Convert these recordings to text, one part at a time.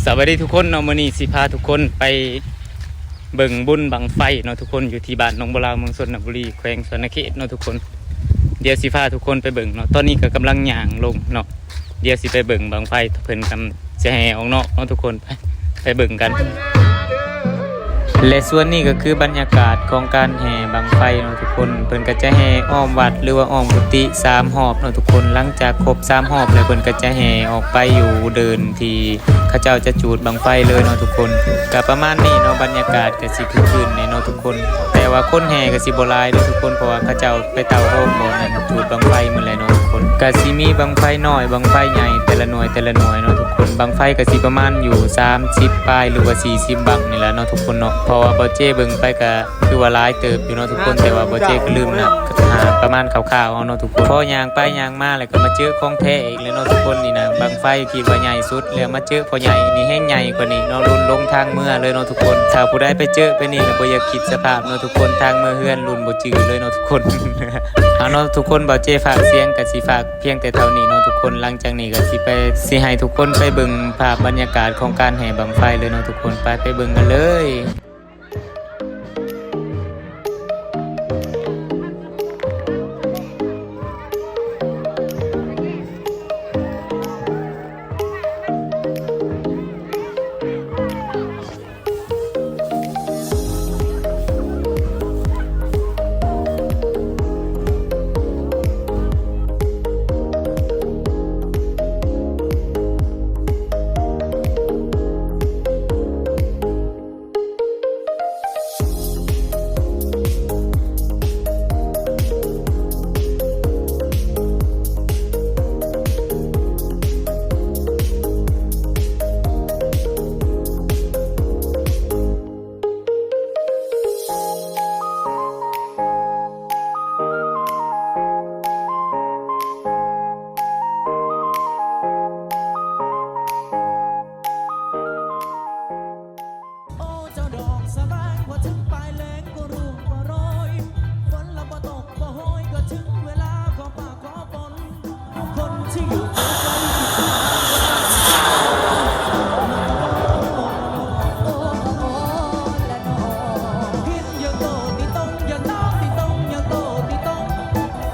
ສະບາຍດີທຸກຄົນເນາະ, ມື້ນີ້ຊິພາທຸກຄົນໄປເບິ່ງບຸນບັ້ງໄຟເນາະທຸກຄົນ, ຢູ່ທີ່ບ້ານໜອງບົວລາວ ເມືອງຊົນນະບູລີ ແຂວງສະຫວັນນະເຂດເນາະທຸກຄົນ. ດຽວຊິພາທຸກຄົນໄປເບິ່ງເນາະ, ຕອນນີ້ກໍກຳລັງຍ່າງລົງເນາະ. ດຽວຊິໄປເບິ່ງບັ້ງໄຟ ເພິ່ນກຳຈະແຫ່ອອກນອກເນາະທຸກຄົນ, ໄປ ໄປເບິ່ງກັນ. ແລະສ່ວນນີ້ກໍຄືບັນຍາກາດຂອງການແຫ່ບັ້ງໄຟເນາະທຸກຄົນ. ເພິ່ນກໍຈະແຫ່ອ້ອມວັດ ຫຼືວ່າອ້ອມກຸຕິສາມຮອບເນາະທຸກຄົນ. ຫຼັງຈາກຄົບສາມຮອບແລ້ວ ເພິ່ນກໍຈະແຫ່ອອກໄປຢູ່ເດີ່ນທີ່ເຂົາເຈົ້າຈະຈູດບັ້ງໄຟເລີຍເນາະທຸກຄົນ. ກໍປະມານນີ້ເນາະ, ບັນຍາກາດກໍຊິຄຶກຄື້ນແດ່ເນາະທຸກຄົນ, ແຕ່ວ່າຄົນແຫ່ກໍຊິບໍ່ຫຼາຍເດ້ທຸກຄົນ ເພາະວ່າເຂົາເຈົ້າໄປເຕົ້າໂຮມບ່ອນນັ້ນຈູດບັ້ງໄຟໝົດແລ້ວເນາະທຸກຄົນ. ກໍຊິມີບັ້ງໄຟນ້ອຍ ບັ້ງໄຟໃຫຍ່ ແຕ່ລະໜ່ວຍ ແຕ່ລະໜ່ວຍເນາະທຸກຄົນ. ບັ້ງໄຟກໍຊິປະມານຢູ່ສາມສິບປາຍ ຫຼືວ່າສີ່ສິບບັ້ງນີ້ແຫຼະເນາະທຸກຄົນເນາະ, ເພາະວ່າບ່າວເຈ້ເບິ່ງໄປກໍຄືວ່າຫຼາຍເຕີບຢູ່ເນາະທຸກຄົນ, ແຕ່ວ່າບ່າວເຈ້ກໍລືມນັບຫາປະມານຄ່າວໆເອົາເນາະທຸກຄົນ. ພໍຍ່າງໄປຍ່າງມາແລ້ວກໍມາເຈີຂອງແທ້ອີກແລ້ວເນາະທຸກຄົນ. ນີ້ນະ ບັ້ງໄຟຄິດວ່າໃຫຍ່ສຸດ ແລ້ວມາເຈີພໍ່ໃຫຍ່ນີ້ແຮ່ງໃຫຍ່ກວ່ານີ້ເນາະ, ລຸ້ນລົງທາງເມືອເລີຍເນາະທຸກຄົນ. ຖ້າຜູ້ໃດໄປເຈີໄປນີ້ລະບໍ່ຢາກຄິດສະພາບເນາະທຸກຄົນ, ທາງເມືອເຮືອນລຸ້ນບໍ່ຈື່ເລີຍເນາະທຸກຄົນ. ເອົາເນາະທຸກຄົນ, ບ່າວເຈ້ຝາກສຽງກໍຊິຝາກພຽງແຕ່ເທົ່ານີ້ເນາະທຸກຄົນ. ຫຼັງຈາກນີ້ກໍຊິໄປ ຊິໃຫ້ທຸກຄົນໄປເບິ່ງພາບບັນຍາກາດຂອງການແຫ່ບັ້ງໄຟເລີຍເນາະທຸກຄົນ. ໄປ ໄປເບິ່ງກັນເລີຍ.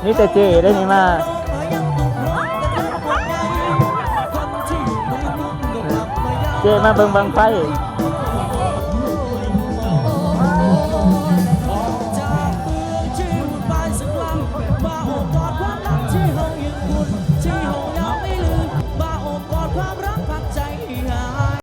ມີແຕ່ເຈ້ໄດ້ນີ້ມາ. ເຈ້ມາເບິ່ງບັ້ງໄຟ.